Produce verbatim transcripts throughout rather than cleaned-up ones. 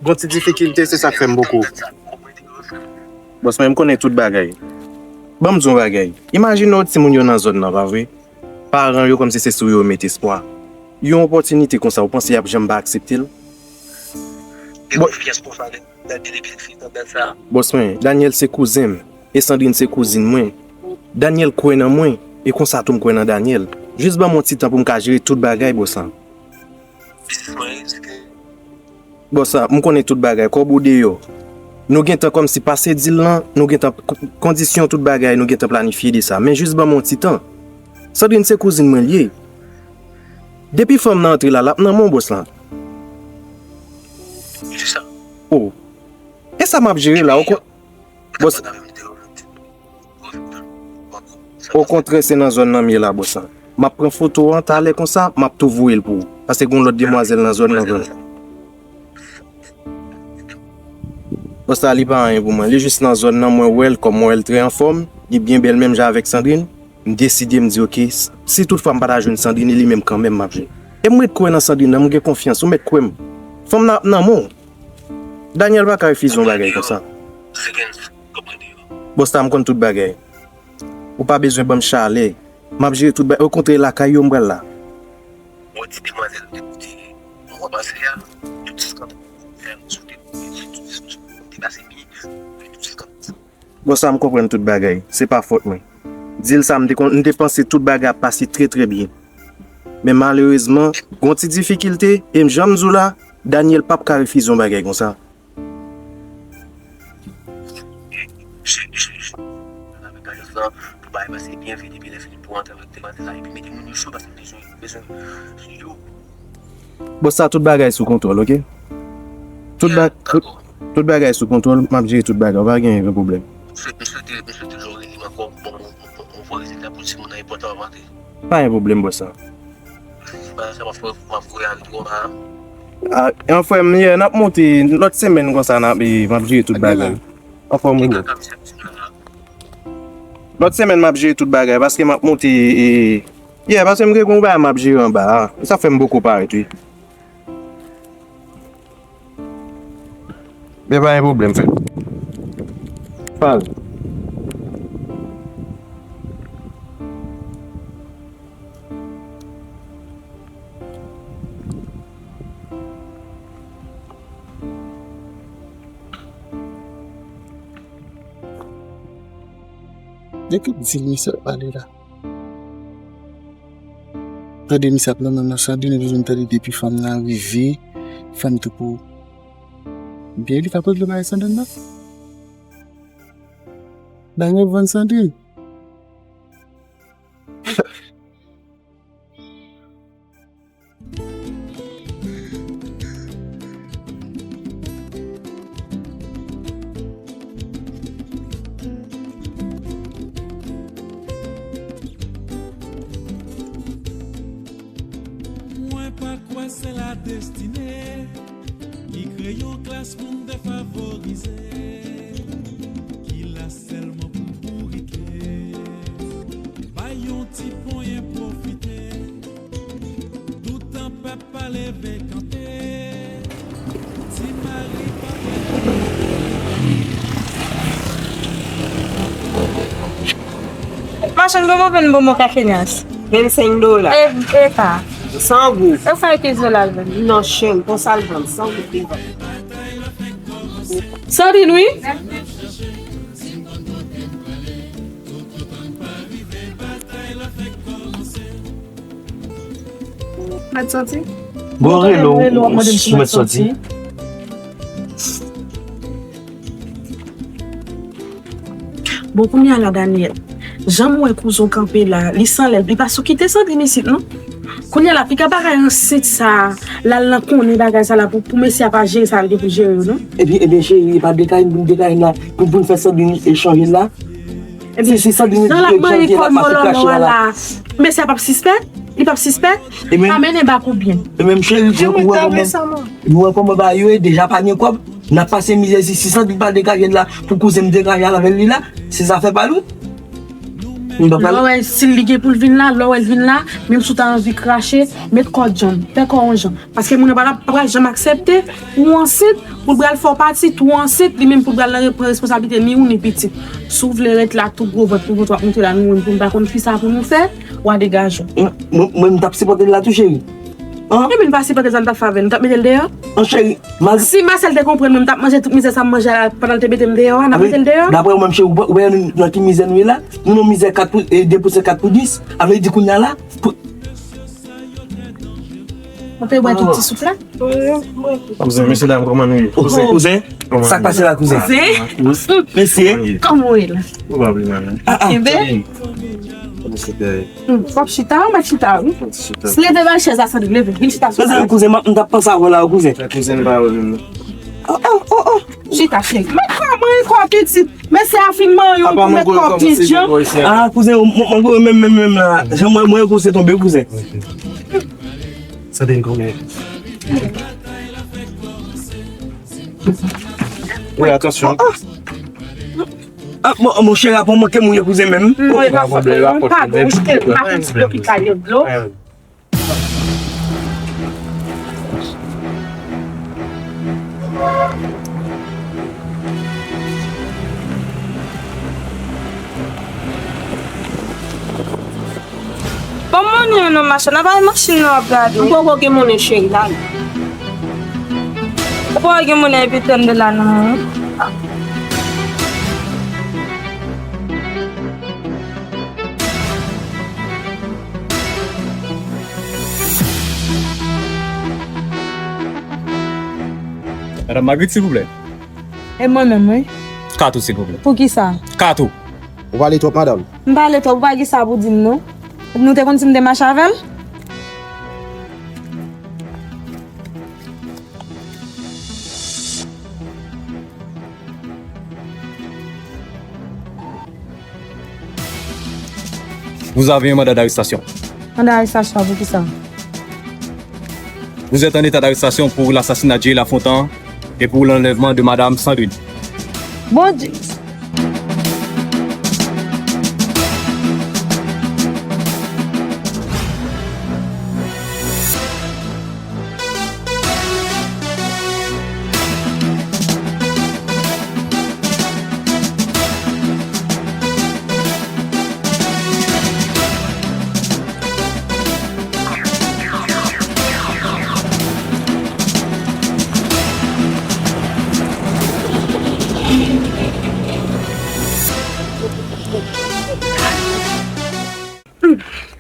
Gon ti difikilte, se sa k fè m poko. Bòs mwen, m konnen tout bagay. Ban m di yon bagay. Imajine w timoun yo nan zòn nan, pa vre? Paran yo kòmsi se sou yo yo met espwa. Yon opòtinite konsa, ou panse y ap janm pa aksepte l? Gen konfyans konsa nan Daniel epi fi nan bèl sa. Bòs mwen, Daniel se kouzen m, e Sandrine se kouzin mwen. Daniel kwè nan mwen, e konsa tou m kwè nan Daniel. Jis ban m yon ti tan pou m ka jere tout bagay, bòs la. Biznis mwen, se ke Bòs la, m konnen tout bagay, kòb ou deyò. Nou gentan kòmsi pase dil lan, nou gentan k- kondisyon tout bagay, nou gentan planifye de sa. Men jis ban m yon ti tan. Sandrine se kouzin mwen l ye. Depi fanm nan antre la, l ap nan men w, bòs la. Ki sa? Oh. E sa m ap jere la, ou kon- Bòs, okontrè, se nan zòn nan m ye la, bòs la. M ap pran foto an talè konsa, m ap tou voye l pou ou. Paske gon lòt demwazèl nan zòn nan vre. Bòs la, li pa anyen pou mwen. Li jis nan zòn nan, mwen wè l, kòm mwen wè l trè anfòm, li byen bèl menm jan avèk Sandrine. M deside, m di, oke, s- si toutfwa m pa ta jwenn Sandrine, e li menm kanmenm m ap jwenn. E m ret kwè nan Sandrine nan, m gen konfyans, ou mèt kwè m. Fanm nan ap nan men w. Daniel pa ka refize yon bagay konsa. Bòs la, m konn tout bagay. Ou pa bezwen ban m chalè. M ap jere tout bagay. Okontrè, lakay yo m pral la. Mwen di demwazèl te koute mwen pase a, tout sis kanpe fè m sote, tout sis kanpe te pase byen, tout sis kanpe. Bòs la, m konprann tout bagay. Se pa fòt mwen. Dil sa, m te kon- m te panse tout bagay ap pase trè, trè byen. Men malerezman, gon ti difikilte, e m jan m di w la, Daniel p ap ka refize yon bagay konsa. Pou bagay pase byen vit, epi lè fini pou antre avèk demwazèl la, epi mete moun yo cho, paske m bezwen, bezwen yo. Bòs la, tout bagay sou kontwòl, oke? Tout, ba- tout, tout bagay sou kontwòl, m ap jere tout bagay, pa gen pwoblèm. M swete, m swete, m swete jodi m ankò, bon, bon, bon, bon, bon rezilta pou timoun nan, enpòtan antre. Pa gen pwoblèm, bòs la. Ah, an frè m, yeah, n ap monte lòt semèn konsa, n ap, e, m ap jere tout bagay. Anfòm ou ye? Lòt semèn, m ap jere tout bagay, paske m ap monte, e, yeah, paske m gen yon bagay m ap jere anba a. Sa fè m poko parèt, wi. Men pa gen pwoblèm, frè. Pale. De ki dil misye ap pale la? Tande misye ap nan nan Sandrine, epi m tande depi fanm nan rive, fanm tankou. Byen, li ka pran dlo bagay Sandrine nan? Bagay vann Sandrine. Mwen pa kwè se la destine ki kreye yon klas moun defavorize, ki la sèlman pou bourike, bay yon ti ponyen pwofite. Toutan pèp pa leve kanpe, Ti Mari pa pè. Machann bonbon, vann bonbon Kafenyas. Vennsenk dola. E, e ka. San goud. E fè ki zo l al vann? Non, chen, konsa l vann, san goud li vann. Sandin, wi. Mèt sòti? Bon, rele w, rele w, ap mande m si mèt sòti. Bon, kounye a la, Daniel, jan m wè kouzen w kanpe la, li san lèl, li pa sou kite Sandrine isit, non? Kounye a la, piga bagay ansent sa, l al nan konnen bagay sa la pou, pou mesye a pa jere sa l gen pou jere yo, non? Ebyen, ebyen, cheri, e pa dekay, m dekay la, pou, pou n fè Sandrine chanje la. Ebyen, si, si Sandrine jan l ap manye kòl mòlòlò a la, mesye a p ap sispèk? Li p ap sispèk? Pa mennen bak ou byen. E menm cheri, ou wè kòman, ou wè kòman bagay yo ye, deja pa gen kòb, n ap pase mizè isit, si Sandrine pa degaje l la, pou kouzen m degaje al avè l li la, se zafè pa l wi. Lè w wè si li gen pou l vin la, lè w wè l vin la, menm si w ta anvi krache, met kò w djanm, fè kò w yon jan. Paske moun nan pa pral janm aksepte ou ansent, pou l pral fè w pati tou ansent, li menm pou l pral nan pran responsablite ni ou ni pitit. Si w vle ret la tou gwo vant pou vant w ap monte la, nou menm pou n pa konn kisa pou nou fè, w a degaje w. Mwen, mwen, m t ap sipòte l la tou, cheri. An? Ebyen, n pa sipòte sa n t ap fè avè l, n t ap mete l deyò. An, cheri, mal. Si Marcel te konprann mwen, m t ap manje tout mizè sa m manje a la pandan l te mete m deyò a, n ap mete l deyò. Dapre ou menm, cheri, ou wè nou nan ki mizè nou ye la? Nou nan mizè kat pou, e, de pou senk, kat pou dis. Avle di kounye a la, pou Ou te bwè tout ti soup la? Kouzen, mesye dam, kòman nou ye? Kouzen, kouzen, sa k pase la, kouzen? Kouzen? Mesye. Kòman w ye la? Ou pa vle mal, non? Ah, ah. Enben? Mesye dam. Hmm, w ap chita, w ap chita, wi. Chita. Leve bay chèz la, Sandrine, leve. Vin chita sou sa. Kouzen, m t ap panse avè w la, kouzen. Kouzen pa wè menm, non. Oh, oh, oh, oh. Chita, cheri. Mwen kòman e kò pitit? Mesye a fin manyen w pou met kò byen djan. Ah, kouzen, mwen, mwen, mwen, menm, menm, menm la. Jan mwen, mwen, kouzen tonbe, kouzen. Sa te n konnen. Wi, atansyon. Ah, mon, mon chè, rapò manke mouye kouzen menm. Non, e pa fòt mwen, pa bon, jete, m pa konn ti lopital yo dlo. Ban m monnen an non, machè, nan bay machin nan w ap gade. M poko gen monnen, cheri, la. Ou poko gen monnen epi tande la non. Madanm Magrit, silvouplè. E mwen menm, wi. Kat ou, silvouplè. Poukisa? Kat ou. Ou pale twòp, madanm. M pale twòp, ou pa gen sa pou di m, non. Nou te konn si m te mache avè l? Vous avez un mandat d'arrestation. Mandat arestasyon pou kisa? Vous êtes en état d'arrestation pour l'assassinat de Jay Lafontant et pour l'enlèvement de Madame Sandrine. Bondye.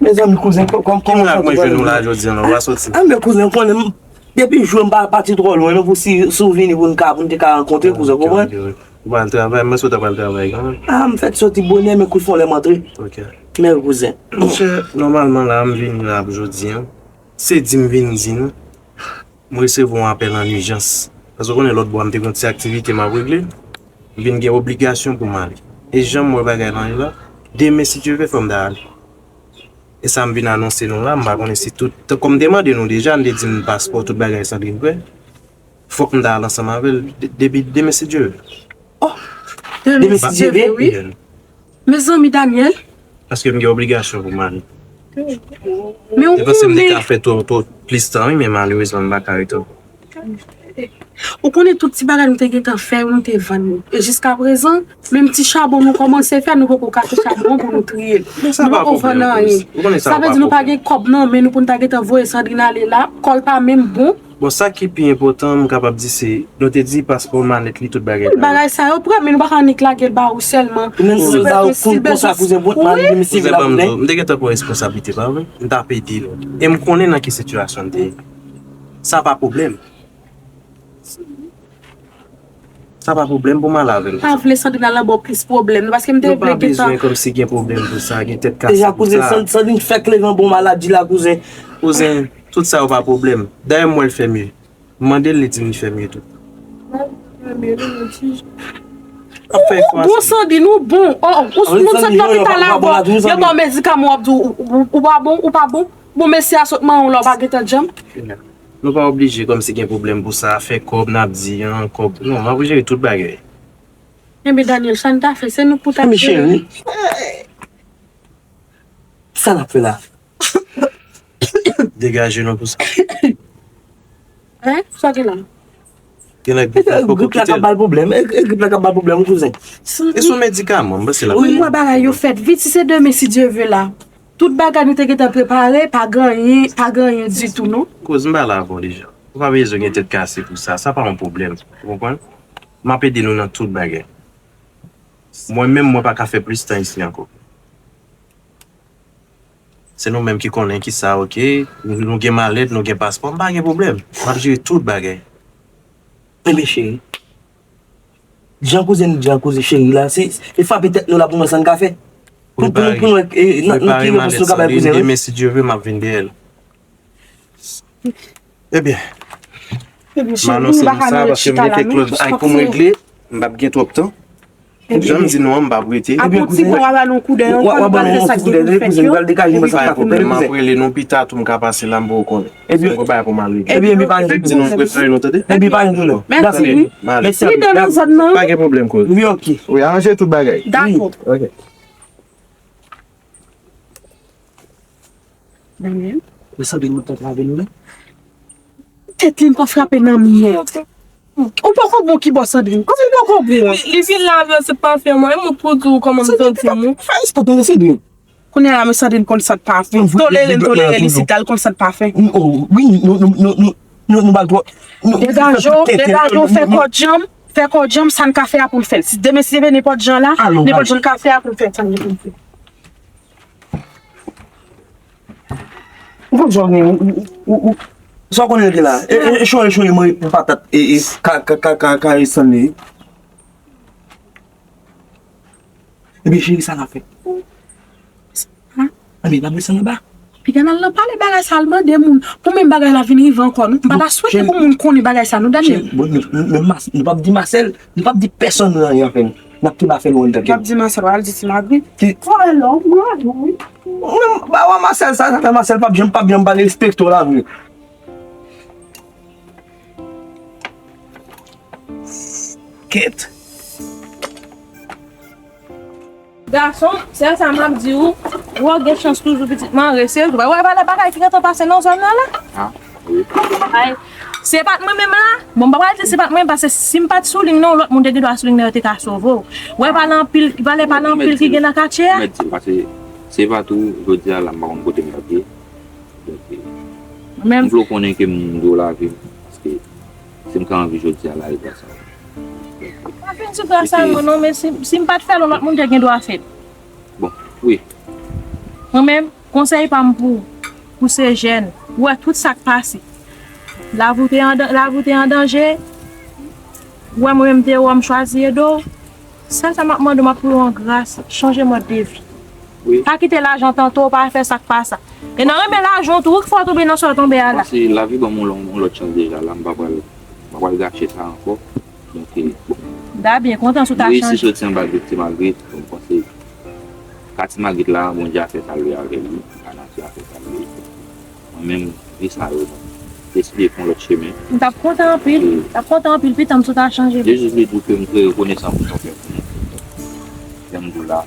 Mezanmi, kouzen, kòman, kòman sa te pral? Ki moun ak mwen jwenn ou la jodi a, non, w a soti? Ah, men kouzen, ou konnen, depi jou m pa pati twò lwen, non, pou si, si w vini pou n ka, pou n te ka rankontre, kouzen, ou konprann? Ou pral travay, mwen sot ap al travay kanmenm. Ah, m fèk soti bonè, men kout fon lè m antre. Ok. Men kouzen. Monchè, nòmalman la, m vini la pou jodi a. Se di m vin di nou. M resevwa yon apèl an ijans. Paske w konnen lòt bò a m te gen yon ti aktivite m ap regle. M vin gen obligasyon pou m ale. E jan m wè bagay lan ye la, demen si Dye vle fò m ta ale. E sa m vin anonse nou la, m pa konnen si tout, kòm m te mande nou deja, n te di m paspò, tout bagay Sandrine prè. Fòk m ta al ansanm avè l de-, depi demen si Dye vle. Oh! Demen si Dye vle, wi. Mezanmi, Daniel. Paske m gen obligasyon pou m ale. Men ou konnen. Se panse m te ka fè twò, twò plis tan, wi, men malerezman, m pa ka rete ankò. Ou konnen tout ti bagay nou te gentan fè yo, nou te vann yo. E jiskaprezan, menm ti chabon nou kòmanse fè, nou poko kase chabon an pou nou triye l. Nou poko vann anyen. Sa vle di nou pa gen kòb nan men nou pou n ta gentan voye Sandrine ale la, kò l pa menm bon. Bon, sa ki pi enpòtan, m kapab di se, nou te di paspò, malèt li, tout bagay sa yo. Tout bagay sa yo prè, men nou pa ka annik lage l ba ou sèlman. Menm si sa ou konn konsa, kouzen, bon, mari, men si vin la pou nèg. M te gentan pran responsablite pa vre, m t ap ede l. E m konnen nan ki sitiyasyon l te ye. Sa pa pwoblèm. Sa pa pwoblèm pou m al avè l. Pa vle Sandrine al anba w plis pwoblèm, non, paske m te vle gentan. Nou pa bezwen kòmsi gen pwoblèm pou sa, gen tèt kase pou sa. Deja, kouzen, Sand-, Sandrine fèk leve anba yon maladi la, kouzen. Kouzen, tout sa yo pa pwoblèm. Dayè, m wè l fè mye. M mande l, li di m li fè mye tou. Ap fè efò. Ou bon, Sandrine, ou bon. Oh, ou sot lopital la, bon, yo ba w medikaman, w ap di ou, ou, ou pa bon, ou pa bon. Bon, mesye a sot manyen w la, ou pa gentan djanm. Nou pa oblije kòmsi gen pwoblèm pou sa, afè kòb n ap di an, kòb. Non, m ap jere tout bagay. Enben, Daniel, sa n ta fè, se nou k pou ta jere. Cheri. Sa n ap fè la? Degaje nou pou sa. Hein? Sa gen la? Gen lè grip la poko Grip la kite ka l. Ba l pwoblèm. E e grip la ka ba l pwoblèm, kouzen. E sou medikaman, m panse la. Wi, mwen bagay yo fèt vit, si se demen, si Dye vle la. Tout bagay nou te gentan prepare, pa gen anyen, pa gen anyen ditou, non. Koz m pa la avè w deja. Ou pa bezwen gen tèt kase pou sa. Sa pa yon pwoblèm. Ou konprann? M ap ede nou nan tout bagay. Mwen menm, mwen pa ka fè plis tan isi ankò. Se nou menm ki konnen ki sa, oke. Nou gen malèt, nou gen paspò, m pa gen pwoblèm. M ap jere tout bagay. Ebyen, cheri. Jan kouzen, jan kouzen cheri la, se e frape tèt nou la pou nou wè sa n ka fè. Pou pou nou pou nou wè e, nan nan ki repons nou ka bay kouzen wi. Demen, si Dye vle, m ap vin dèyè l. Ebyen, m anonse nou sa paske m gen kèk lòt bagay pou m regle. M p ap gen twòp tan. Jan m di nou an, m p ap rete. Apre yon ti pon, w a ba nou koudèy ankò, nou pral fè sa k gen pou fèt yo. Pa gen pwoblèm, m ap rele nou pita tou, m ka pase la, m poko konnen. Ebyen, m gon bagay pou m al regle. Ebyen, ebyen, pa gen di nou prepare nou, tande? Ebyen, pa gen pwoblèm. Mèsi wi. Mèsi. Li nan zòn nan. Pa gen pwoblèm, koz. Wi, oke. Wi, aranje tout bagay. Dakò. Oke. Daniel. Mwen santi mwen konn travay nou la. Tèt li pa frape nan miyèt. Ou poko bon ki bò Sandrine. Kòman ou poko bon? Li vin la avè se pa fè mwen, mwen pou di w kòman m santi m. Fè espò tande Sandrine. Kounye a la, men Sandrine konn sa t pa fè. Tolere l, tolere l isit la, l konn sa t pa fè. Wi, nou nou nou nou nou nou bal twò. Degaje w, degaje w, fè kò djanm, fè kò djanm, sa n ka fè a pou n fè l. Si demen si se nenpòt jan la, nenpòt jan n ka fè a pou n fè sa n gen pou n fè. Ou konn sa w gen, ou, ou, ou, sa w konnen de la. E, e, e, chore, chore, mwen, pou patat, e, e, ka, ka, ka, ka, ka, e, sann li. Ebyen, cheri, sa n ap fè? Ebyen, n ap desann anba. Piga n al nan pale bagay sa, al mande moun. Pou menm bagay la vin rive ankò, non? M pa ta swete pou moun konnen bagay sa, non, Daniel. Bon, nou, nou, nou, nou p ap di Marcel, nou p ap di pèsonn anyen, anfen. N ap tou la fè nou an tanke. N ap di Marcel, al di ti Magrit. Ki? Fò lè w mwen wi. Ou menm, ba wè Marcel sa, sa fè Marcel p ap janm, p ap janm pa respekte w la vre. Kèt. Gason, sèl sa m ap di w, ou gen chans toujou pitit mare, se ou. Wè, wè, bagay ki gentan pase nan zòn nan la. Ah, wi. Ay, se pa t mwen menm la. Bon, m pa pral di se pa t mwen, paske si m pa t sou liy nan, yon lòt moun te gen dwa sou liy nan, yo te ka sove w. Wè, pale anpil, pale, pale anpil ki gen nan katye a. Mèt di, paske se pa tou, jodi a la, m pa konn kote m ap ye. Donk, m vle w konnen ke m dwe w lavi m, paske si m ka anvi jodi a, la e gras a ou. Pa fin di gras a mwen non, men si, si m pa t fè l, yon lòt moun te gen dwa fè l. Bon, wi. Mwen menm, konsèy pa m pou, pou se jèn, ou wè tout sa k pase. Lavi w te an, lavi w te an danje, ou wè mwen menm te wè m chwazi ede w. Sèl sa m ap mande w, m ap priye w an gras, chanje mòd de vi. Pa kite lajan tante w, pa fè sa k pa sa. E nan renmen lajan w tou, wi k fè w tonbe nan sa w tonbe a la. Paske lavi ban m yon lòt, yon lòt chans deja la, m pa pral, m pa pral gache sa ankò. Donk, bon. M ta byen kontan si w ta chanje. M reyisi soti anba grif Ti Magrit, donk m panse ka Ti Magrit la, Bondye a fè sa l vle avè l, la nati a fè sa l vle. Mwen menm, vi sa yo, mwen deside pran lòt chemen. M t ap kontan anpil, m t ap kontan anpil, pitanm, si w ta chanje. Jezi vle di w ke m trè rekonesan pou sa w fè pou mwen. Jan m di w la,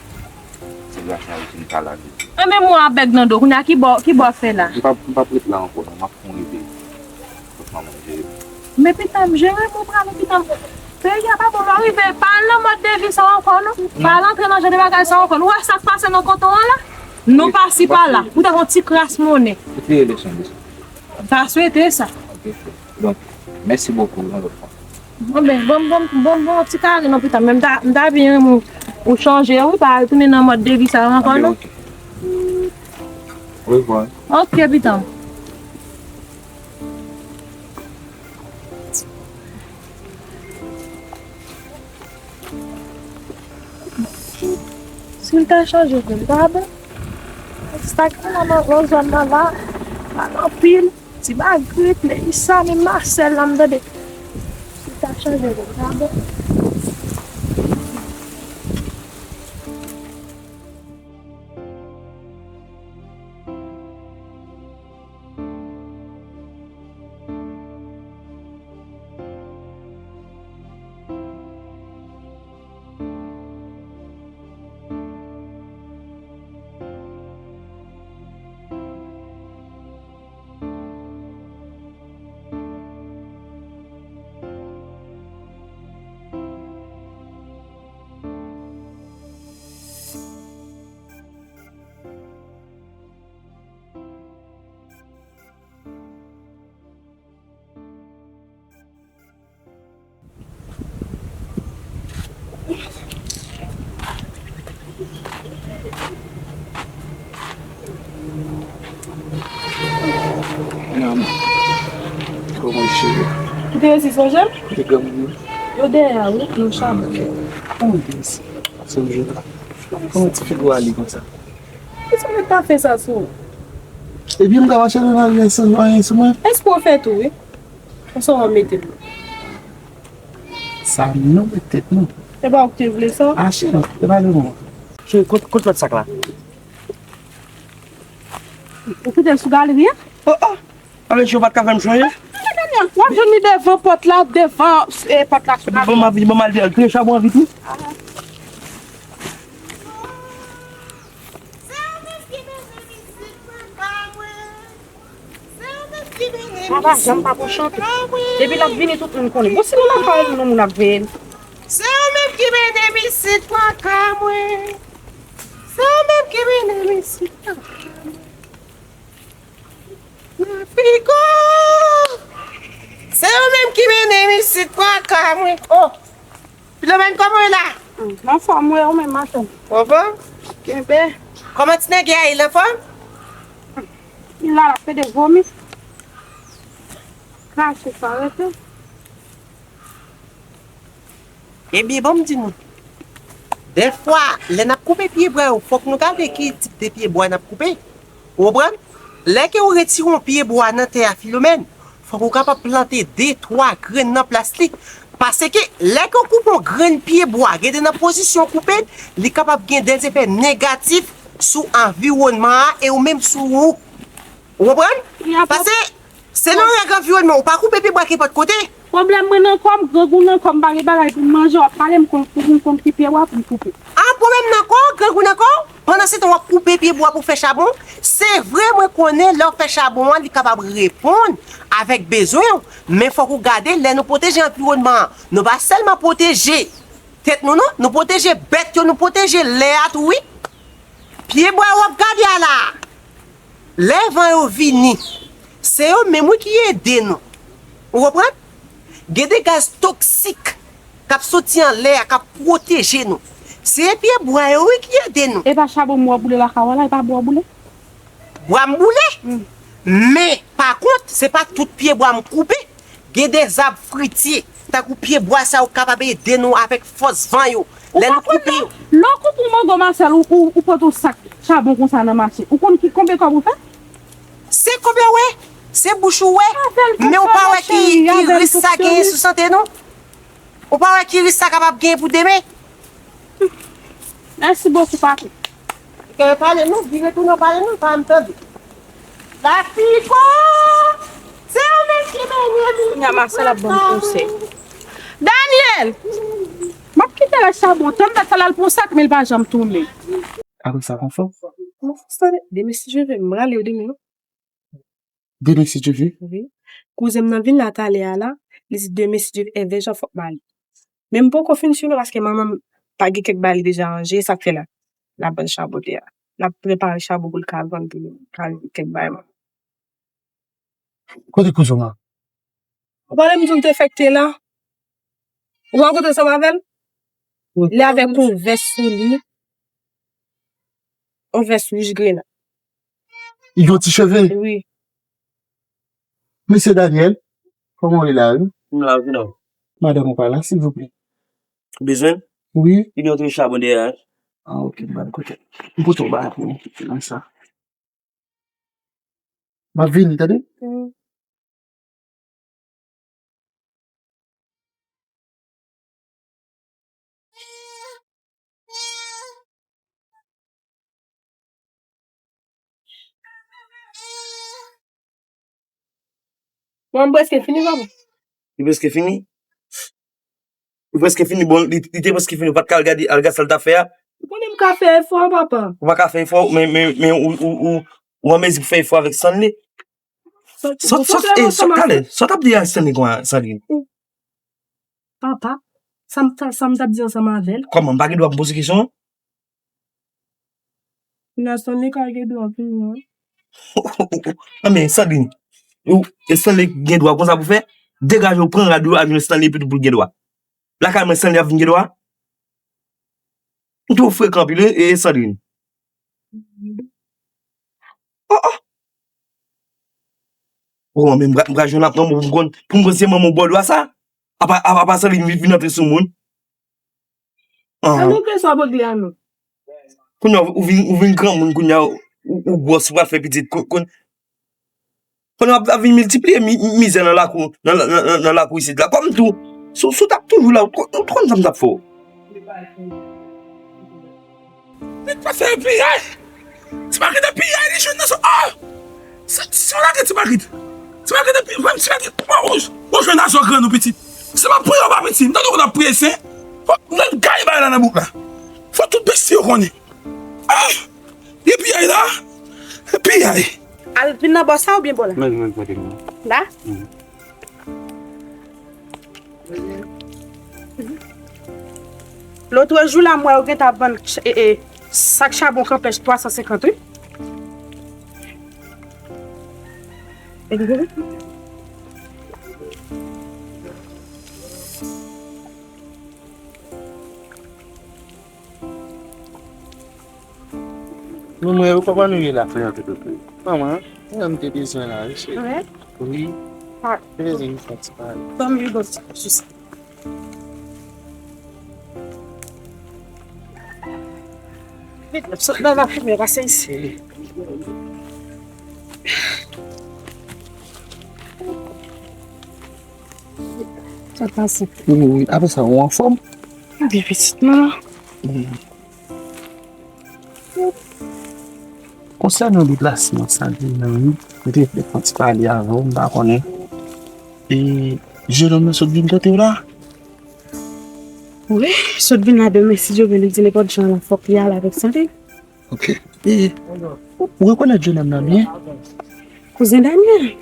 se gras a ou si m ka la jodi. Anben mwen a bèg nan do, kounye a ki bò, ki bò ap fè la? M p ap, m p ap ret la ankò, non, m ap fè yon reve. Kot manman m jere m. Men pitanm, jere m, ou prale pitanm. Peyi a pa bon, lè w rive, pa al nan mòd de vi sa ankò, non. Pa al antre nan jan de bagay sa ankò. Nou wè sa k pase nan kanton an la? Nou pa si pa la. Ou ta yon ti kras monnen. Ou te rele son de sa. M ta swete sa. Ok, frè. Donk, mèsi bokou, yon lòt fwa. Bon, ben, bon, bon, bon, bon, ti kare, non, pitanm. Men m ta, m ta byen renmen w, ou chanje, wi, pa al tounen nan mòd de vi sa ankò, non. Ok, ok. Orevwa. Ok, pitanm. Si l ta chanje vre, l ta bon. Sa ki nan, nan, nan zòn nan la, pa nan pil. Ti Magrit, Melissa, menm Marcel la, m tande. Si l ta chanje vre, l ta bon. Ou te resi sonje m? Kote granmoun yo? Yo dèyè a, wi, nan chabon. Kòman te resi? Sonje la. Kòman ti figi w ale konsa? Kisa w ta fè sa sou ou? Epi m ka mache nan lari a san anyen sou mwen? Espre w fè tou, wi. Konsa w ap mete m. Sa nou met tèt nou. E pa ou ki te vle sa? Achte l, e pa de mwen. Cheri, kot, kot lòt sak la? Ou kite l sou galeri a? Oh, oh! Anben, cheri, ou pa t ka fè m chonje? Daniel, w ap jwenn li devan pòt la, devan, eh, pòt la sou galeri a. Bon, m ap vini, bon, m al vini. Al touye chabon an vit, wi. Sa pa janm pa pou chante. Depi l ap vini, tout moun konnen. Bon, si nou nan kay moun, moun ap veye l. Se ou menm ki mennen m isit pran ka mwen. Se ou menm ki mennen m isit pran ka mwen. Piko! Se ou menm ki mennen m isit pran ka mwen. Oh! Filomèn, kòman w ye la? M anfòm, wi, ou menm, maten. Ou anfòm? Kenbe. Kòman ti nèg la ye, l anfòm? Li la, l ap pede vomi. Krache san rete. Ebyen, ban m di nou. Dèfwa, lè n ap koupe pyebwa yo, fòk nou gade ki tip de pyebwa n ap koupe. Ou konprann? Lè ke ou retire yon pyebwa nan tè a, Filomèn, fòk ou kapab plante de, twa grenn nan plas li. Paske lè ke w koupe yon grenn pyebwa, gade nan pozisyon w koupe l, li kapab gen dèzefè negatif sou anviwònman an e ou menm sou ou. Ou konprann? Paske selon règ anviwònman, ou pa koupe pyebwa kenpòt kote. Pwoblèm mwen nan kò m, grangou nan kò m, pa gen bagay pou m manje, w ap pale m konn, pou m konn ki pyebwa pou m koupe. Ah, pwoblèm nan kò w, grangou nan kò w? Pandansetan w ap koupe pyebwa pou fè chabon, se vre mwen konnen lè w fè chabon an, li kapab reponn avèk bezwen w, men fòk ou gade lè nou pwoteje anviwònman an, nou pa sèlman pwoteje tèt nou non, nou pwoteje bèt yo, nou pwoteje lè a tou wi. Pyebwa w ap gade a la, lè van yo vini, se yo menm wi ki ede nou. Ou konprann? Gen de gaz toksik k ap soti anlè a, k ap pwoteje nou. Se pyebwa yo wi ki ede nou. E pa chabon m wè w boule lakay w la, e pa bwa w boule? Bwa m boule. Men, pa kont, se pa tout pyebwa m koupe. Gen de zab fritye, tankou pyebwa sa yo kapab ede nou avèk fòs van yo. Lè nou koupe yo. Lè w koupe yon mango Masèl, ou, ou, ou pote yon sak chabon konsa nan mache. Ou konn ki konbyen kòb ou fè? Se konbyen w wè? Se bouch ou wè. Men ou pa wè ki, ki risk sa genyen sou sante nou? Ou pa wè ki risk sa kapab genyen pou demen? Mèsi bokou, patwon. Ke pale non, vire tounen pale non, pa m tande. Lapiko! Se ou menm ki mennen m. Kounya Masèl ap ban m konsèy. Daniel! M ap kite rès chabon, tann dat sa l al pran sak, men l pa janm tounen. Apre sa, konfò? Konfò, tande, demen si Dye vle, m rale yo demen non. Demen si Dye vle. Wi. Kouzen m nan vin la talè a la, li di demen si Dye vle, èvè jan fòk m ale. Men m poko fin si non paske manman m pa gen kèk bagay li deja ranje, sa k fè la, l ap vann chabon tè a. L ap prepare chabon pou l ka vann pou l ka jwenn kèk bagay manman. Kote kouzen w nan? Ou pa wè m di w m te fèk te la? Ou pa kote ansanm avè l? Li avèk yon vès sou li. Yon vès wouj grenad. Li gen yon ti cheve? Wi. Mesye Daniel, kòman w ye la, wi? M la, vin la. Madanm ou pa la, silvouplè? Ou bezwen l? Wi. Li gen yon ti chabon dèyè a. Ah, ok, m ba l kote. M pote yon bagay pou ou nan sa. M ap vini, tande? Wi. Bon, m prèske fini, papa. Li prèske fini? Li prèske fini, bon, li, li te prèske fini, ou pa t ka al gade, al gade sa l t ap fè a? Ou konnen m ka fè efò, papa. Ou pa ka fè efò, men, men, men ou, ou, ou, ou anmezi pou fè efò avèk Stanley. Sa, sa, sa, eh, sa, talè, sa w t ap di a Stanley konsa, Stanley? Papa, sa m ta, sa m t ap di ansanm avè l. Kòman, m pa gen dwa pou m poze kesyon an? Nan Stanley ka gen dwa pou mwen. Anben, Sandrine, ou, e Stanley gen dwa konsa pou fè? Degaje w, pran rad ou, al jwenn Stanley epi tou pou l gen dwa. Lakay mwen, Stanley ap vin gen dwa? Ou twò frekan anpil, wi, e, e Sandrine. Oh, oh. Ou wè, men m pra- m pral jwenn aprann pou m konn, pou m konn se manman w bòdwa sa. Apa, apa, apa Sandrine vin, vin antre sou moun. Ah. An nou ke sa w regle an nou. Kounye a, ou vin, ou vin granmoun, kounye a, ou, ou gwòs, ou pral fè pitit. Kon- kon- Kounye a, ap, ap vin miltipliye mi- mizè nan lakou, nan, nan, nan, nan lakou isit la. Kòm tou, si w- si w t ap toujou la, ou t- ou t konn sa m t ap fè w. Nèg pase piyay. Ti Magrit ap piyay, li jwenn nan so. Ah! Se, se yon lage Ti Magrit. Ti Magrit ap piyay, Ti Magrit. Ou, ou, ou jwenn nan so grann ou pitit. Se pa priye ou pa piti. M tande w konn ap priye sen. Fò, nèg gaye bagay la nan bouk la. Fò tout besti yo konnen. Ah! Li piyay la. Piyay. Al vin nan bò sa oubyen bò la? Men, men, kote m. La? Lòt jou la, m wè yo gentan ap vann ch- e, e, sak chabon kanpèch twa san senkant, wi. Nou mwen, ou pa konn nou ye la. Manman, mwen te bezwen la, wi, cheri. Wi. Te bezwen yon ti pale. Ban m yon bon ti sou sa. Vit, sot nan lafimen, pase isi. Sa pase. Wi, wi, apre sa, ou anfòm? Byen pitit, non? Konsènan deplasman Sandrine nan, wi, mwen te vle fè yon ti pale avè w, m pa konnen. E, jennonm nan sot vin kote w la? Wi, sot vin la demen, si Dye vle, li di nenpòt jan la, fòk li ale avèk Sandrine. Ok. E, ou, ou rekonèt jennonm nan byen? Kouzen Daniel.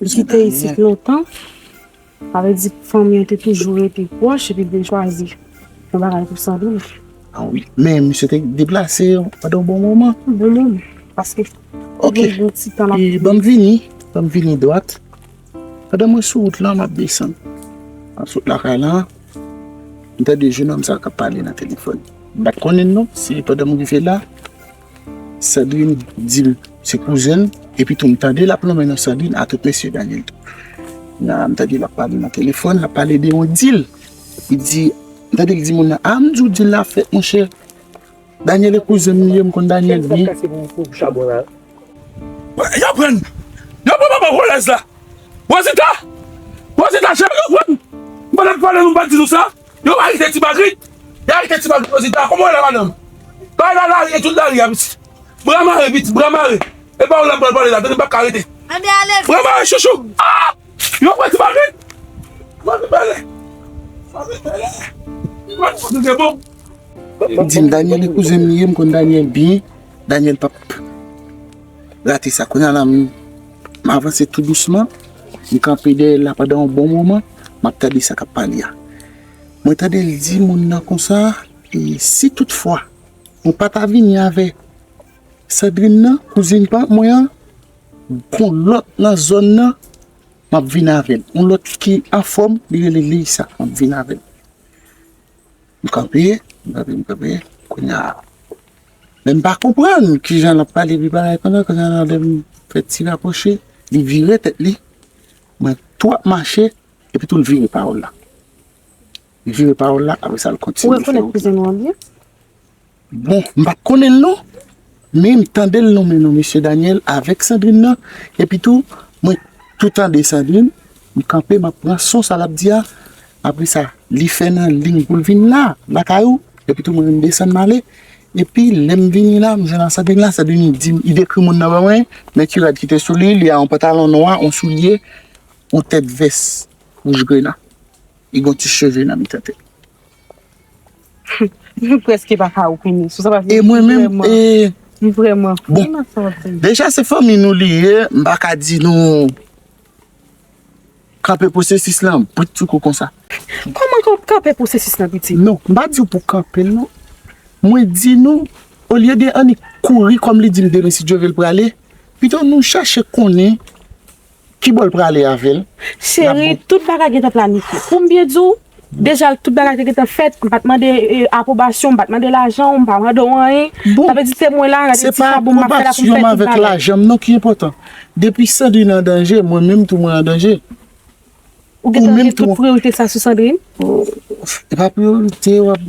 Li kite isit lontan. Sa vle di fanmi an te toujou rete pwòch epi l te chwazi yon bagay pou Sandrine. Ah wi, men misye te deplase pandan yon bon moman. Bon moman, paske Ok. Gen yon ti tan l ap E ban m vini, ban m vini dwat. Pandan mwen sou wout lan, m ap desann. M ap sot lakay lan, m tande jennonm sa k ap pale nan telefòn. M pa t konnen l non, se pandan m rive la, Sandrine di m se kouzen l, epi tou m tande l ap lonmen non Sandrine a tout mesye Daniel tou. Nan, m tande l ap pale nan telefòn, l ap pale de yon dil. Li di, m tande l di moun nan, "A, m di w dil la fèt, monchè. Daniel e kouzen m li ye, m konn Daniel byen." Yo pran! Yo pran manman volèz la! Wozita! Wozita, cheri, yo pran! M pa t ap pale nou, m pa t di nou sa. Yo arete Ti Magrit. Yo arete Ti Magrit, Wozita. Kòman w ye la, madanm? Bay la lari, e tout lari a, pitit. Bra mare, pitit, bra mare. E pa w la m pral pale la, tande m pa ka rete. Bra mare, chouchou. Ah! Yo pran Ti Magrit. Ti Magrit bèlè. Ti Magrit bèlè. Ti Magrit bèlè. Li di m Daniel e kouzen m li ye, m konn Daniel byen. Daniel p ap rate sa. Kounye a la, m, m avanse tou dousman. M kanpe dèyè l la pandan yon bon moman. M ap tande sa k ap pale a. Mwen tande l di moun nan konsa, e si toutfwa mwen pa ta vini avè Sandrine nan, kouzin pa mwen an, gon lòt nan zòn nan, m ap vin avè l. Yon lòt ki anfòm, li rele Leysa, m ap vin avè l. M kanpe, m kanpe, m kanpe. Kounye a, men m pa konprann kijan l ap pale, epi bagay konsa, kounye a, lè m fè ti rapwoche, li vire tèt li. Mwen tou ap mache, epi tou l vire pawòl la. Li vire pawòl la, apre sa, l kontinye fè wout li. Ou rekonèt kouzen nou an byen? Bon, m pa t konnen l non, men m tande l nonmen non mesye Daniel avèk Sandrine nan, epi tou, mwen tou tande Sandrine, m kanpe, m ap pran son sa l ap di a, apre sa, li fè nan liy pou l vin la, lakay ou, epi tou mwen menm desann m ale, epi lè m vini la, m jwenn ak Sandrine la, Sandrine di m, li dekri moun nan ban mwen, men ki rad ki te sou li, li a yon pantalon nwa, yon soulye, yon tèt vès wouj grena, li gon ti cheve nan mitan tèt. Mwen prèske pa ka opine sou sa, paske E mwen menm, vrèman, e, li vrèman, bon, vrèman sa w ap di. Deja se fanmi nou li ye, m pa ka di nou kanpe pwosesis lan, brit sou kou konsa. Kòman kan-, kanpe pwosesis lan, pitit? Non, m pa di w pou kanpe l, non. Mwen di nou, olye de annik kouri, kòm li di m demen, si Dye vle, l prale, pito nou chache konnen ki bò l prale avè l. Cheri, tout bagay gentan planifye. Pou m byen di w, Deja, tout bagay te gentan fèt, m pa t mande, e, apwobasyon, m pa t mande lajan w, m pa mande w anyen. Bon, sa vle di se mwen la, gade ti chabon m ap fè la pou m fè tout bagay. Se pa apwobasyon m avèk lajan m non ki enpòtan. Depi Sandrine an danje, mwen menm tou mwen an danje. Ou gentan met tout priyorite sa sou Sandrine? Oh, e pa priyorite w ap...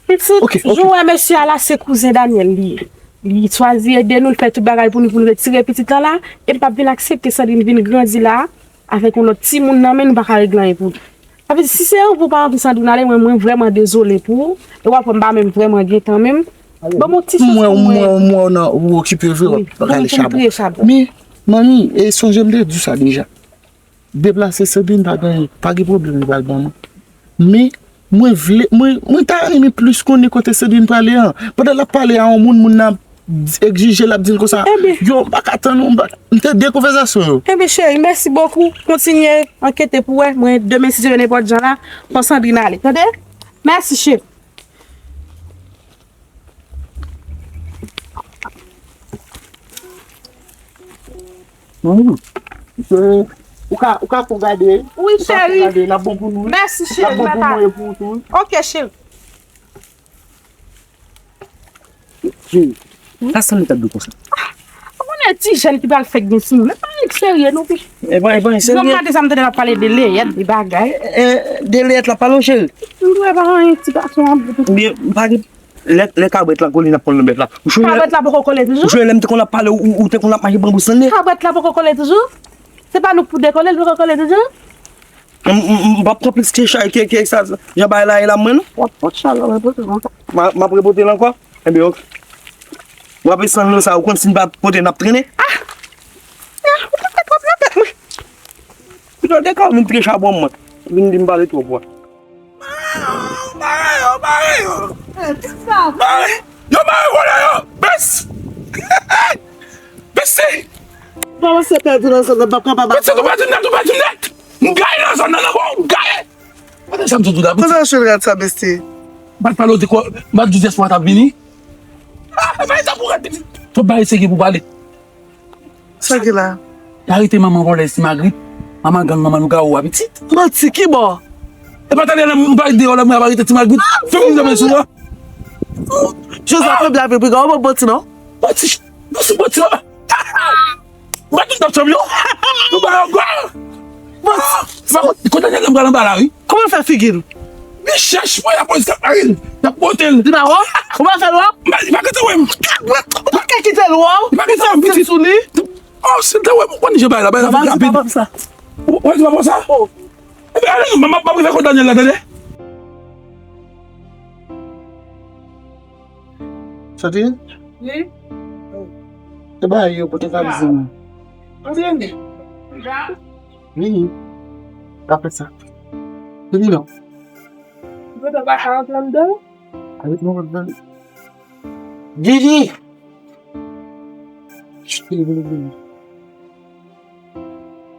Pitit, ok, ok. Jan w wè mesye a la, se kouzen Daniel li ye. Li chwazi ede nou, l fè tout bagay pou nou, pou nou retire pitit lan la, e m p ap vin aksepte Sandrine vin grandi la, avèk yon lòt timoun nan men, nou pa ka regle anyen pou li. Sa vle di, si se yon gwo paran pou Sandrine ale, mwen, mwen vrèman dezole pou ou, e w ap wè m pa menm vrèman gen tan menm. Ban m yon ti chans pou mwen. Mwen, mwen, mwen, ou okipe vre, w ap gale chabon. Men, manmi, e sonje m te di w sa deja. Deplase Sandrine pa gen, pa gen pwoblèm li pral ban nou. Men, mwen vle, mwen, mwen ta renmen plis konnen kote Sandrine prale an. Pandan l ap pale a yon moun, moun nan ap egzije, l ap di l konsa, yo, m pa ka tann ou, m pa, m te de konvèsasyon yo. Ebyen, cheri, mèsi bokou. Kontinye ankete pou wè. Mwen, demen, si Dye vle, nenpòt jan la, fò Sandrine ale. Tande? Mèsi, cheri. Ou ka, ou ka fon gade. Wi, cheri. N ap bon pou nou. Mèsi, cheri. N ap bon pou mwen e pou ou tou. Ok, cheri. Cheri, sa sanble t ap dou konsa. Ou konnen ti jèn ki pral fèk gen sou nou. Men pa nèg serye, non, pi. E pa, e pa serye. Yon maten sa m tande l ap pale de Leyèt, de bagay. E, de Leyèt l ap pale w, cheri? M wè pa anyen, ti gason an. Byen, m pa gen Lè, lè kabrèt la kole, n ap konn nan bèt la. Ou sonje lè... Kabrèt la poko kole toujou? Ou sonje lè m te konn ap pale, ou, ou te konn ap mache pran bous lan, li? Kabrèt la poko kole toujou? Se pa nou k pou dekole, l poko kole toujou? M, m, m, m p ap pran plis ke chay, ke, ke sa, jan bagay la ye la, mwen, non. W ap pot chay la, w ap pote l ankò. M a, m ap repote l ankò? Ebyen, ok. W ap desann lo sa, ou konn si n pa pote, n ap trennen. Ah! Ah, ou te fè twòp nan tèt mwen. Pito de ka vin tre chabon mwen. Vin di m pale twòp, wè. Bare yo, bare yo, bare yo. Bare. Yo bare vòlè yo. Bes. Besi. Kòman se pèdi nan zòn nan, m p ap kapab. Besi, tou pèdi nèt, tou pèdi nèt. M gaye nan zòn nan, nan bon, m gaye. Gade sa m sot di la, piti. Kote w jwenn rad sa, Besi? M pa t pale w di kò, m pa t di dyaspo a t ap vini. Ah, e pa etan pou rad, piti. Twòp bagay serye pou pale. Sa ki la? Yo arete manman vòlè Ti Magrit, manman gang, manman lougawou a pitit. Manti ki bò? E pa talè la, m pa deyò la, mwen ap arete Ti Magrit. Fè moun janbe sou la. Jozèf, fè blag vre, piga, ou pa manti non. Manti, manti, manti la. Ou pa tout ap chanm yo. Ou pa yon gwa. Manti. Kote nèg la pral anba la, wi. Kòman l fè figi l? Li chèch mwen, lapolis k ap mare l. Y ap pote l. Li pa wè w? Ou pa fè l wè w? Li pa gentan wè m. Ou pa ka kite l wè w? Li pa gentan wè m, pitit. Sou li. Oh, si l te wè m, ou konn jan bagay la, bagay la vin rapid. Ou wè, se pa sa. Ou wè, se pa sa. Oh. Ebyen, ale, m ap, m ap rive kot Daniel la, tande. Soti? Wi. E bagay yo, kote k ap di m? Antre andedan. Vini. Pa fè sa. Vini non. Ou gentan pa ka antre andedan? Avèk mwen andedan. Vini. Vini, vini, vini.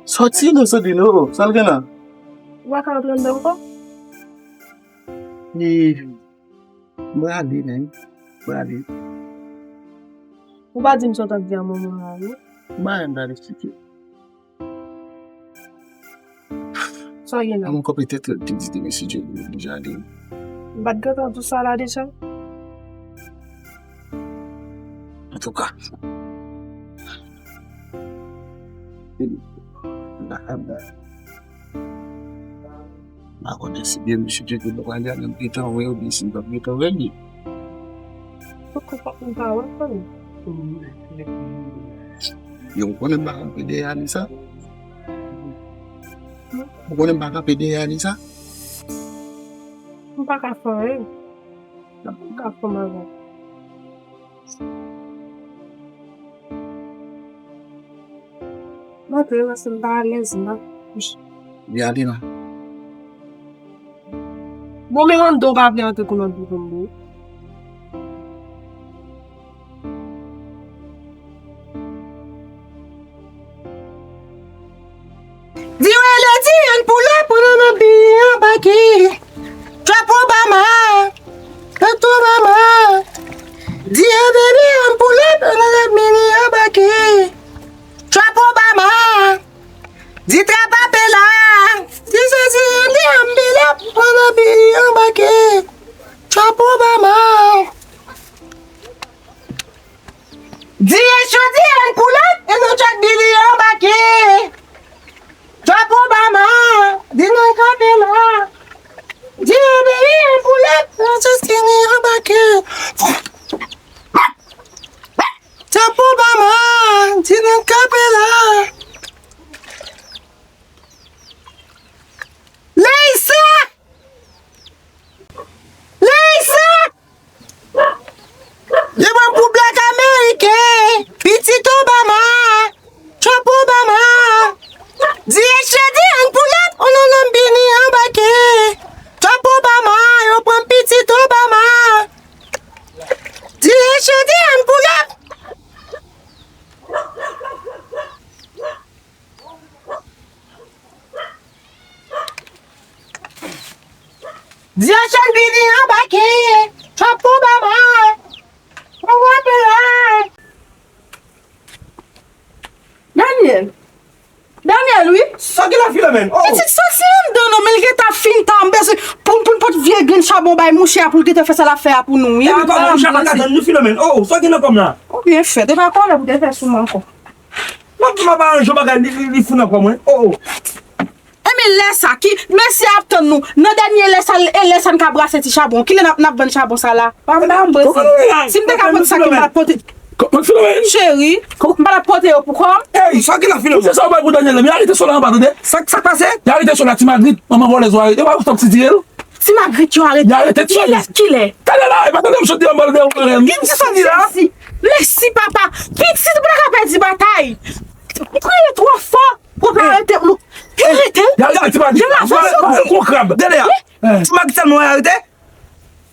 Soti non, soti non. Sa l gen la? Ou pa ka antre andedan ankò? Vini. Mwen ale, men. Mwen ale. Ou pa di m sa w t ap di a manman w la, non? Mwen ale, m pral eksplike. Sa w gen la? Mwen konprann tèt lòt te di demen si Dye vle, m deja ale. M pa t gentan di w sa la deja? Antouka. M pa konnen si byen mesye Dye ke nou prale a, n ap gentan wè oubyen si n p ap gentan wè l. Yo, ou konnen m pa kanpe dèyè Anisa? Ou konnen m pa kanpe dèyè Anisa? M pa ka fè anyen. M pa ka fè anyen. M antre paske m pa alèz, m pa... Li ale non. Bon, men Rando pa vle antre pou lòt bouton, bro. Di rele di an pou la pou nan nan bi anbake. Trap Obama. Trap Obama. Di an bebe an pou la pou nan nan mini anbake. Trap Obama. Di trap ape la. Di sezi an di an bi la pou nan bi. Di Achan vini anbake, chòp pou mama, pou wè pè. Daniel. Daniel, wi. Sa gen la, Filomèn? Oh. Pitit, soti anndan non, men l gentan fin tan, m bezwen pou, pou n pot vye grenn chabon bay mouche a, pou l gentan fè sa l ap fè a pou nou, wi. Epi kòman mouche a pa ka tann nou, Filomèn? Oh, sa gen nan kò m la? Ou byen fèt, e pa kòlè pou te fè sou mwen ankò. Mwen, mwen pa aranje yon bagay, li, li, li fou nan kò mwen. Oh, oh. Enben lè sa, ki, mesye ap tann nou. Nan dènye lè sa, e lè sa n ka brase ti chabon. Kilè n ap, n ap vann chabon sa la? Pa m, pa m brase. Si m te ka pote sa ki m pa t pote. Kòman Filomèn? Cheri, m pa t ap pote yo pou kò m. Ey, sa ki la Filomèn? Ou se sa w bay pou Daniel la, men arete sou la anba, tande? Sa, sa k pase? Y arete sou la, ti Magrit, manman vòlèz ou arete, yo pa ou t ap sitiye l? Ti Magrit yo arete. Y arete ti Magrit. Kilè, kilè? Talè la, e pa tande m sot deyò m pral deyò mwen. Ki sa li la? Mèsi, papa. Pitit, ou pa ka pèdi batay. Ou kriye twò fò. Ou pa arete, ou arete. Y arete ti Magrit. Yo la fè sa. Ou kon krab. Dele a. Ti Magrit sèlman w arete?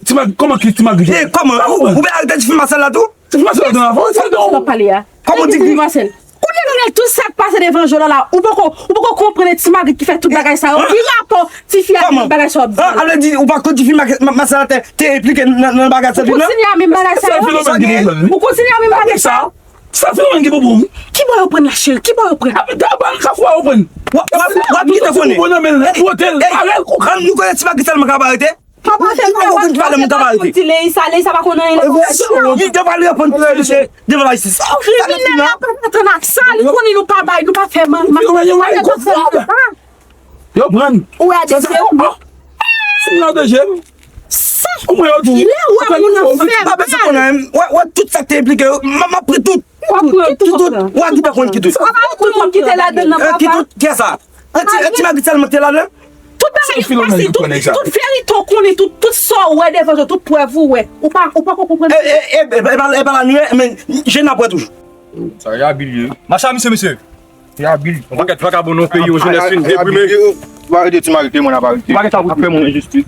Ti Mag, kòman ki Ti Magrit? Eh, kòman? Ou, ou vle arete ti fi Masèl la tou? Ti fi Masèl la tou nan afè, sa don. Sa pale a. Kòman di ki Masèl? Kounye a, Daniel, tout sa k pase devan je w la la, ou poko, ou poko konprann Ti Magrit ki fè tout bagay sa yo. Ki rapò ti fi a gen bagay sa w ap di a? Ah, sa vle di ou pa konn ti fi Ma-, Ma-, Masèl la te, te enplike nan, nan bagay sa la? Ou kontinye a menm bagay sa yo? Ou kontinye a menm bagay sa yo? Sa fè mwen gen pou bon. Ki bò yo pran la, cheri? Ki bò yo pran? Ape ta bal kafou a yo pran. Wa, wa, wa, ki te konnen? Bon nan men l, wote l, arèl kou. An nou konnen Ti Magrit sèlman ka arete. Papa, se pa konn pale moun ka arete. Ti Leisa, Leisa pa konn anyen nan. Li devan li reponn pou se devan la jistis. Kriminèl la pa antre nan sa, li konnen nou pa bay, nou pa fè man. Yo pran. Ou wè de je w. Ou wè de je m. Ou mwen yo di. Lè ou wè moun nan fè mal. Wè, wè tout sa k te enplike yo. M, m ap pran tout. Tout, tout, tout. Ou a ki pa konn ki tout. Ou pa konn moun ki te ladan nan, papa. Ki tout? Kiyès sa? Ti, Ti Magrit sèlman ki te ladan? Tout bagay yo pase, tout, tout verite w konnen, tout, tout sa w wè devan je w, tout prèv ou wè. Ou pa, ou poko konprann. E, e, e, e, e pa, e pa la nou ye, men je n ap wè toujou. Sa e abil ye. Mache a misye, mesye. Se abil. Yon pakèt vakabon nan yon peyi, yon jenès fin deprime. Ou pa rete Ti Magrit, mwen ap arete. Ou pa gen sa pou fè moun enjistis.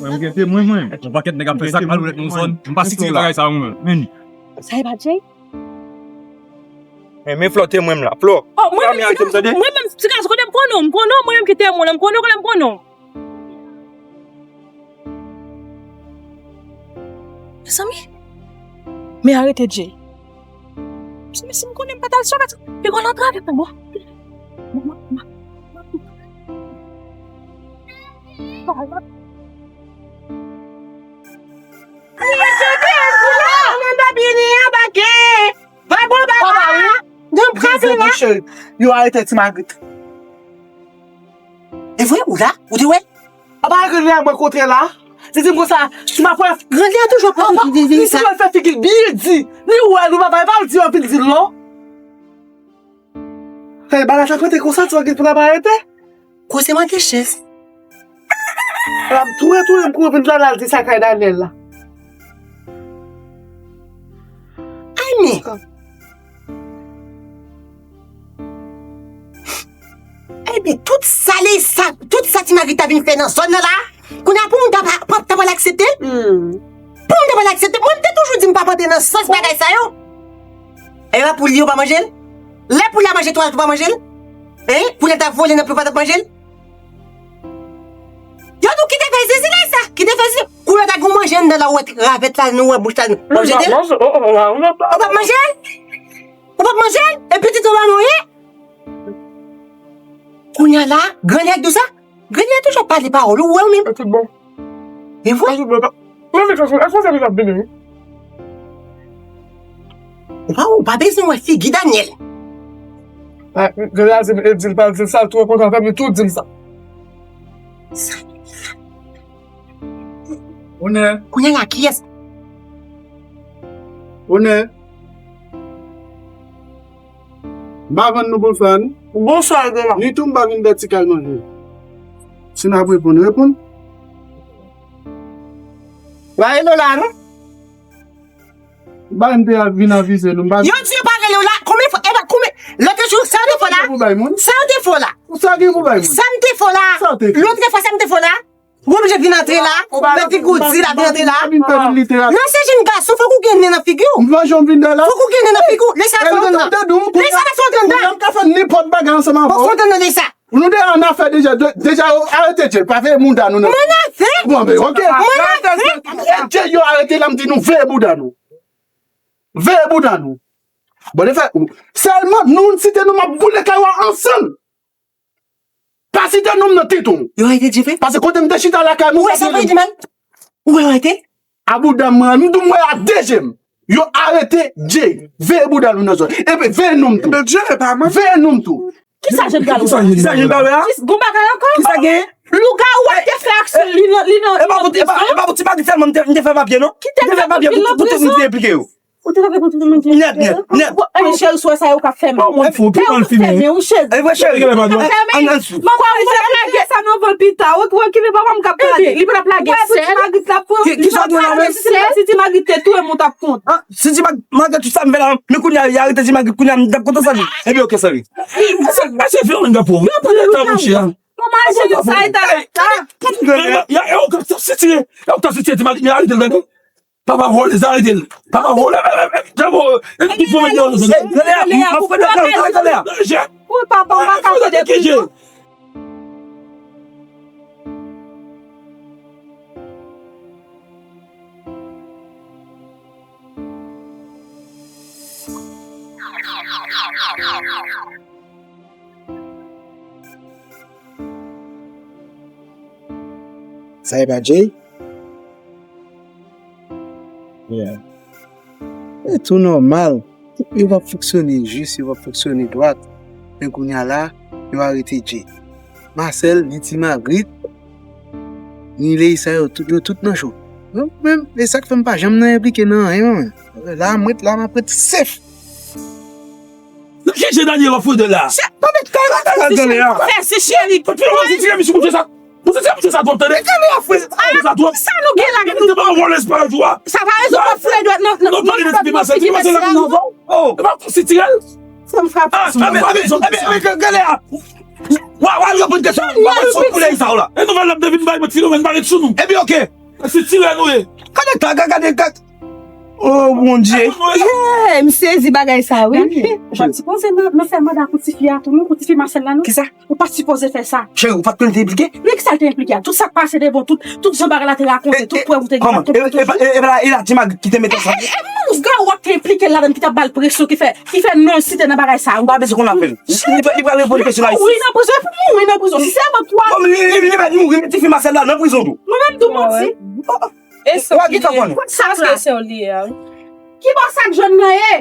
Mwen, m gen temwen, mwen. Yon pakèt nèg ap fè sa k mal onèt nan yon zòn. M pa sitiye bagay sa yo, mwen. Men. Sa e pa Jay? Men, men Flò temwen m la. Flò. Oh, mwen menm, mwen menm, ti gason, kote m konnen w, m konnen w, mwen menm ki temwen w la, m konnen w, kote m konnen w. Mezanmi, men arete Jay. Mezanmi, si m konnen m pa t al sou met, pi gwo lantrave pou mwen. Mwen chante pou la, mwen pa vini anbake. Papa, wi. Jezi, mon cheri. Yo arete Ti Magrit. E vre, ou la? Ou te wè? Papa, grann li a mwen kontre la. Li di m konsa, si m ap wè. Grann li a toujou ap pale. Li toujou ap fè figi l byen di. Li wè nou papa, e pa l di anpil di l non. Fè bagay sa konte konsa, ti Magrit pou n ap arete. Koze manke chèz. L ap tou retounen m kouri vin fè l al di sa kay Daniel la. Ay men. Ay men, tout sa li, sa, tout sa ti Magrit ta vin fè nan zòn nan la, kounye a pou moun ta pa, pa, ta pral aksepte l? Pou moun ta pral aksepte l? Mwen, m te toujou di m pa p antre nan sans bagay sa yo. E pa poul yo pa manje l? Lè poul la manje twalèt ou pa manje l? Hein? Poul la ta vole nan pye ou pa t ap manje l? Yo di w kite fè zizi la sa, kite fè zizi. Koulye ta gen w manje anndan la, ou wè ravèt la, nou wè bouch la, nou. W ap jete l? Ou p ap manje l? Ou p ap manje l? E pitit ou pa manje? Kounye a la, grannyè k di w sa? Grannyè toujou ap pale pawòl, ou wè w menm. E tout bon. E vre? E tout bon. Mwen vin fè fon, e fon sèvis ap vini wi. Ou pa, ou pa bezwen wè figi Daniel. Gade a di m, e di l pa di l sa, l tou kontan avè m, li tou di m sa. Onè. Kounye a la, kiyès? Onè. M pa vann nou bonswa, non. Bonswa, Dela. Ni tou m pa vin bèt ti kal manje. Si n ap reponn, reponn. Pa rele w la, non? Ba m te al vin avize nou, m pa Yo di yo pa rele w la. Konbyen fwa? E pa konbyen? Lòt jou, sa w te fè la? Pou bay moun? Sa w te fè la? Sa gen pou bay moun? Sa m te fè la? Sa w te fè? Lòt fwa, sa m te fè la? Ou oblije vin antre la. Ou pa Mèt Pigo di la, vin antre la. Vin fè literati. Non, se jenn gason, fòk ou gen nen nan figi w. M pa janm vin de la. Fòk ou gen nen nan figi w. Lè sa fè w antre anndan. Lè sa fè w antre anndan. M ka fè nenpòt bagay ansanm avè w. Fòk ou antre anndan lè sa. Nou deja an afè deja, de- deja yo arete Jay, pa veye bouda nou nan. Mwen avè. Bon, ben, ok. Mwen avè. E Jay yo arete la, m di nou veye bouda nou. Veye bouda nou. Bon, lè fè, sèlman nou site nou, m ap boule kay ou a ansanm. Pa site non m nan tit ou. Yo arete Jay vre? Paske kote m te chita lakay mwen, Ou wè sa vre, Diman? Ou wè yo arete? A bouda m, m di w m wè a de je m. Yo arete Jay. Veye bouda nou nan zòn. Epi veye non m tou. Ebyen, Jay pa mwen. Veye non m tou. Kisa Jay pral wè? Kisa Jay pral wè a? Kis- Gon bagay ankò? Kisa gen? Lougawou a te fè aksyon, li nan, li nan, E pa pou, e pa, e pa pou ti Magrit sèlman m te, m te fè papye, non. M te fè papye pou, pou tout moun ki enplike yo. Ou te fè pou tout moun ki Nèt, nèt, nèt. Bon, e cheri, sou sa yo ka fè mal. Ou fou, pi mal fini. Fèmen, ou cheri. E vre, cheri. Fèmen. An, an sou. Mwen kwè ou t ap lage sa nan vòl pita. Ou, ou okipe papa m k ap pale. Li pa t ap lage sèl. Ki, ki sa w di la menm? Si ti Magrit te touye m, ou t ap kont. Ah, si ti Mag-, Magrit tout sa m fè la, men kounye a, y arete ti Magrit, kounye a, m t ap kontan sa li. Ebyen, ok, sèri. Mesye, mesye, fè yon gade pou ou. Gade tan, monchè. Manman, jeni sa e ta. Ya, e ou ka sitire, e ou ka sitire ti Magrit, men arete l, tande. Papa vòlè, sa arete l. Papa vòlè, e, e, e, Django, e, tout fòmè Django. Wi, papa, ou pa ka fè de prizon. Sa e pa Jay? Yeah. E tou nòmal. Yo p ap fonksyone jis, yo p ap fonksyone dwat. Men kounye a la, yo arete Jay. Marcel, ni Ti Magrit, ni Leisa, yo tout, yo tout nan cho. Mwen menm, e sa k fè m pa janm nan enplike nan anyen, mwen. La, m ret la, m ap ret sef. Nan ki je Daniel w ap fouye la? Se pa met kay la, kay la, gade a. Fè si cheri. Fè si cheri, misye koute sa. Pou se se misye sa twòp, tande. Gade a, frè. Sa twòp. Sa nou gen la? Te ba w lespwa jou a. Sa pa rezon pou fouye dwèt nan, nan, non, non, non, non, non. Oh. E pa pou sitirel. Sa m frape. Ah, men, men, men, gade a. Wa, wa, yo pran kesyon. Wa, wa, sou koulè sa la. E nouvèl la m te vin bay, mwen ti Lorèn pa ret sou nou. Epi, ok. Sitirel nou ye. Gade ta, gade, gade. Oh, Bondye. Hey, m sezi bagay sa, wi. Ou pa t sipoze nan, nan fè manda pou tifi a tou, non, pou tifi Marcel la, non. Kisa? Ou pa t sipoze fè sa. Cheri, ou pa t konn te enplike? Men kisa l te enplike a? Tout sa k pase devan, tout, tout jan bagay la te rakonte, tout prèv ou te gen, tout prèv, tout. E, e, e, e, e pa la, e la Ti Magrit ki te mete sa. E, e, e, Lougarou a te enplike ladan ki t ap ba l presyon, ki fè, ki fè non l site nan bagay sa, wi. Ou pa bezwen konn apèl. Li, li, li pral reponn kesyon la isit. Mouri nan prizon, e pou mouri nan prizon. Si se mwen twa. Bon, li, li, li mèt mouri, men tifi Marcel la nan prizon tou. Mwen menm tou manti. E sa w li ye? Èske se w li ye a, wi? Ki bò sak jòn nan ye?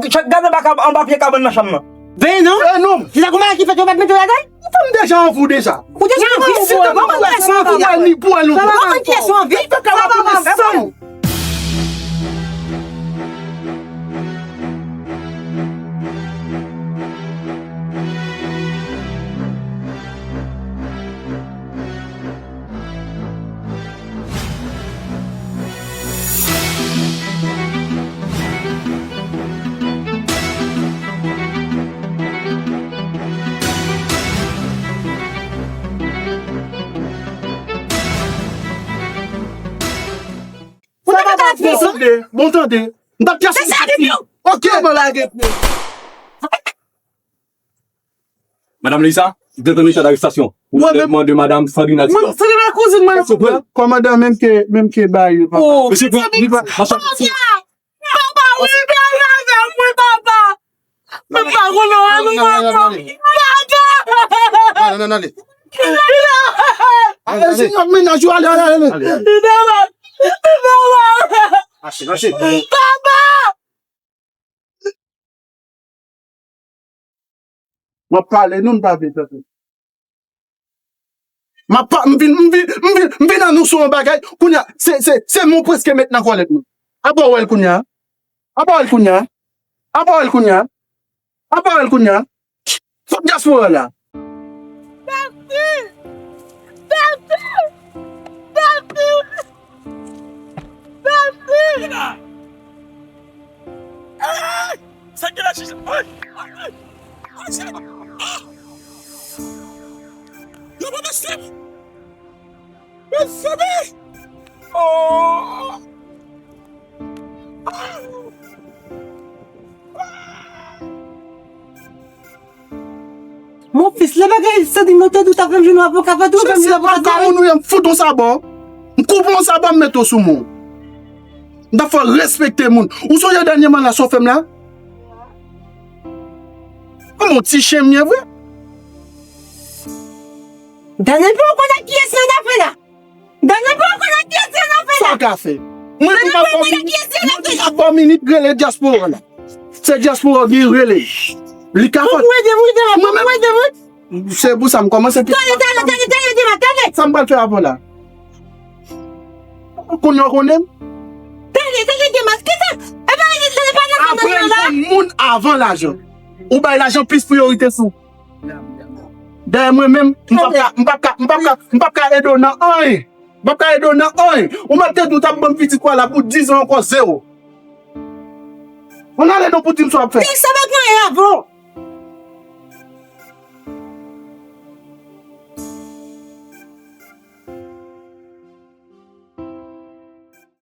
Gade anba kab-, anba pye kabann nan chanm nan. Veye non. Veye non. Se sa kouman ki fè yo pa t mete w ladan l? Ou fè m deja anvi w deja. Ou deja anvi? Si te mwen wè sa anvi, pou al nou. Ou konn kiyès ou anvi? Fè kaba pou desann. Ou te ka al prizon. Bon, tande. Bon, tande. M t ap chache. Se sa, depi. Ok, bon, lage pye. Madame Lisa, vous êtes en état d'arrestation. Pour soulèvement de Madame Sandrine Alcivar. Sandrine kouzin mwen. Kòmandan menm ke, menm ke bay. Oh, Monsieur Sandrine, machin. Papa, ou libere avè mwen, papa. Mwen pa konnen anyen, papa. Papa. Non, non, non, ale. Ale, ale. Papa. Mache, mache. Papa. M ap pale, nou, m pa vle tande. M ap pa, m vin, m vin, m vin, m vin anonse yon bagay. Kounye a, se, se, se mwen w prèske met nan kòlèt mwen. Apa w wè l kounye a? Apa w wè l kounye a? Apa w wè l kounye a? Apa w wè l kounye a? Fòk dyaspora la. Papi! Papi! Papi! Papi! Yo pa mesye m! Mesye m! Oh! Mon fils, lè bagay santi m nan tèt ou ta fè m jwenn yon avoka, pa tou fè m jwenn avoka. Moun ou ye, m fout ou sabò. M koupe yon sabò, m mete w sou mwen. M ta fè w respekte moun. Ou sonje dènyèman la, sa w fè m la? Kòman yon ti chen m ye vre? Daniel pa konn ak kiyès li nan afè la. Daniel pa konn ak kiyès li nan afè la. Sa w ka fè? Mwen pou m ap fè minit rele dyaspora la. Se dyaspora ki rele. Li ka fè. Mwen menm. Se pou sa m kòmanse. Tande, tande, tande, tande, Dima, tande. Sa m pral fè avè w la. Kounye w konnen m. Tande, tande, Dima, kisa? E pa li, li pa nan Apre m konn moun avan lajan. Ou bay lajan plis priyorite sou. Dèyè mwen menm, m p ap ka, m p ap ka, m p ap ka, m p ap ka ede w nan anyen. M p ap ka ede w nan anyen. Ou mèt te di w t ap ban m pitit ou a la pou diz an ankò zewo. Ann ale non pou di m sa w ap fè. Sa pa gen anyen avè w.